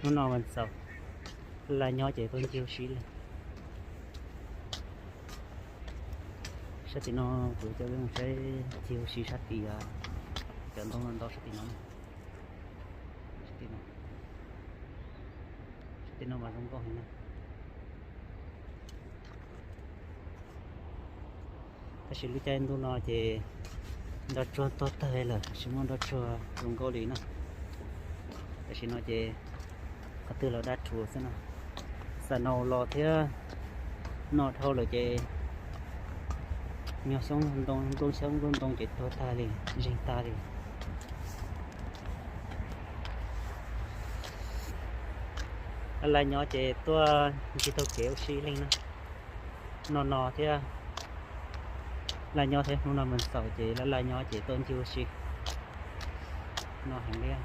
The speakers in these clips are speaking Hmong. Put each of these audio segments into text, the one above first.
Hnub no vas xaum, laj nyob ces tuaj ncig ua si li. Sab tim no kuv coj peb mus saib ncig ua si sab tim cov ntoo no ntau sab tim no. Sab tim no, sab tim no mas zoo nkauj heev na. Tab sis lub caij ntuj no ces nroj tsuag tuag tag lawm, tsis muaj nroj tsuag zoo nkauj li na. Tam sim no ces qhov twg los daj rhuv xwb na. Xa nau los thiab noj dhau lawm ces nyuag xyoob ntoo, nplooj xyoob nplooj ntoo ces tuag tag li, zeeg tag li. Laj laj nyob ces tuaj ncig taug kev ua si ib leeg na. No no thiab, laj nyob thiab, hnub no vas xaum ces laj laj nyob ces tuaj ncig ua si no heev li.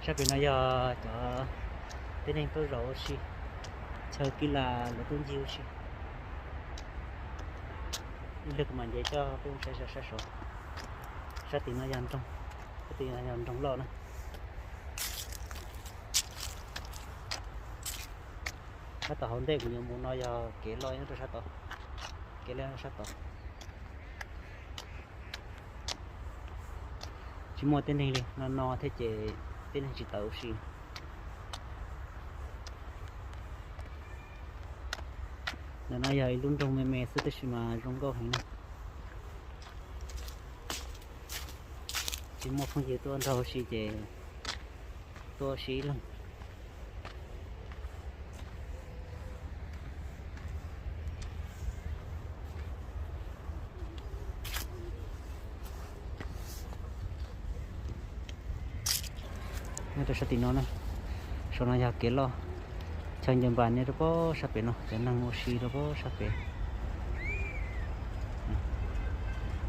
Sab pem no yog cov tib neeg tuaj zaum ua si, chaw kis las lawv tuaj ncig ua si. Ib pliag kuv mam nce coj peb mus saib sab saud. Sab tim no yog nroog, sab tim no yog nroog loj na. Sab tom hauv ntej kuv yuav mus no yog kev loj nyob rau sab tod, kev loj nyob rau sab tod. Tsis muaj tib neeg li, no no thiab ces tib neeg tsis tawm ua si. Ntawm no yog ib lub nroog me me xwb tab sis mas zoo nkauj heev na. Tsis muaj phooj ywg tuaj nrog ua si ces tuaj ua si ib leeg. Nyob rau sab tim no na, saum no yog kev loj, chaw ncaws npas nyob rau pem sab pem no, cov neeg ua si rau pem sab pem.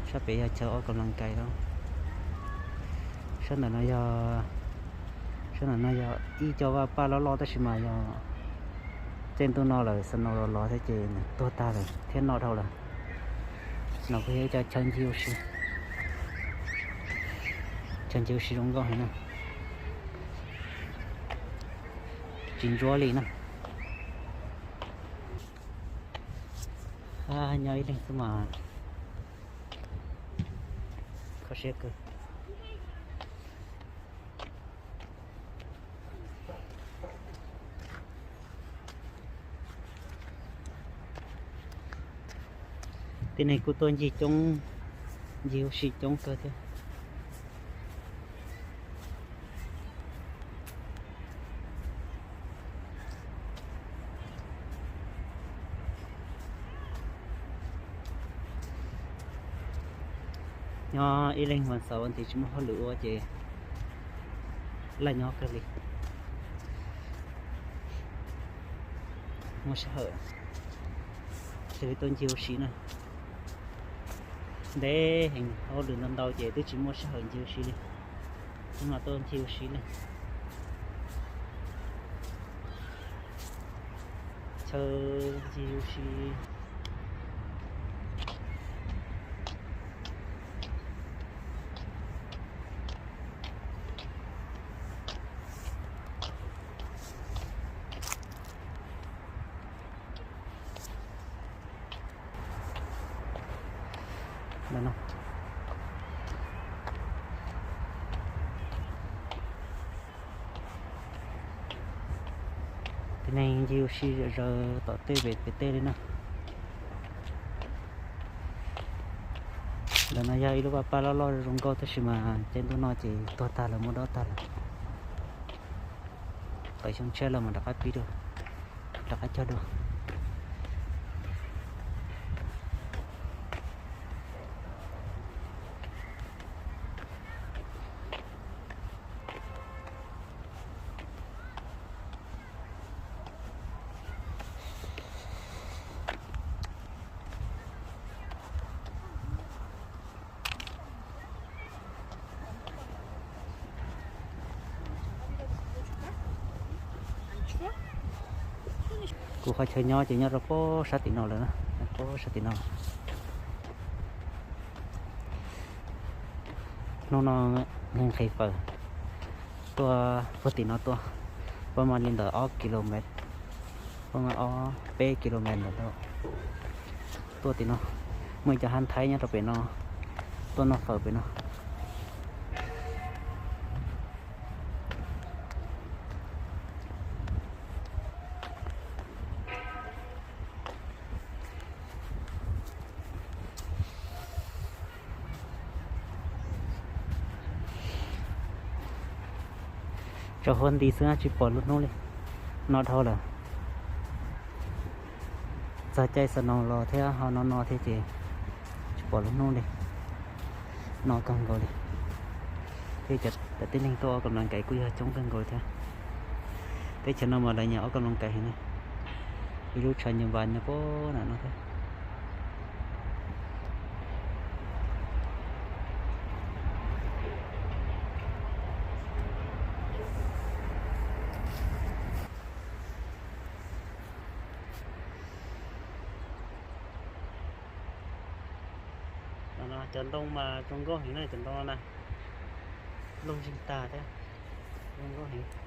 Sab pem yog chaw ua kas las kais lawm. Sab ntawm no yog, sab ntawm no yog ib co vaj paj loj loj tab sis mas yog caij ntuj no lawm xa nau los los thiab ces nws tuag tag lawm thiab noj dhau lawm. No kuj yog ib co chaw ncig ua si, chaw ncig ua si zoo nkauj heev na, tsis ntsuab li na. Nyob ib leeg xwb mas kho siab kawg. Tib neeg kuj tuaj ncig coob, ncig ua si coob kawg thiab. Nyob ib leeg mas xav ua ntej tsis muaj hauj lwm ua ces laj nyob kawg li. Muaj sij hawm thiaj li tuaj ncig ua si na. Ntev heev, hauj lwm ntau ntau ces twb tsis muaj sij hawm ncig ua si li. Hnub no tuaj ncig ua si na. Chaw ncig ua si. Tib neeg ncig ua si zom zaws tom tej pem pem tej li na. Ntawm no yog ib lub vaj paj loj loj zoo nkauj tab sis mas caij ntuj no ces tuag tag lawm, muab dob tag lawm. Tawm xyoo tshiab lawm mas rov qab pib dua, rov qab cog dua. Kuv qhov chaw nyob ces nyob rau pob sab tim no lawm, pob sab tim no. Hnub no nqhis fawm, Tuaj puag tim no tuaj, pab mas li ntawm ob kis lus mev, pab mas ob peb kis lus mev ntawm tuaj tim no. Muaj ib cov hav Thaib nyob rau pem no, tuaj noj fawm pem no. Tsaus huab nti xwb tsis pom lub hnub li, no dhau lawm. Txog caij snow los thiab ho no no thiab ces tsis pom lub hnub li, no kawg nkaus li. Thiab cov tib neeg tuaj ua kam nkaim kuj yog coob kawg nkaus thiab. Teb chaws no mas lawv nyiam ua kam nkaim heev na, ib lub tshav nyob vas nyob puag nram no thiab. Cov ntoo mas zoo nkauj heev na, cov ntoo no na, loog zeeg tag thiab, zoo nkauj heev.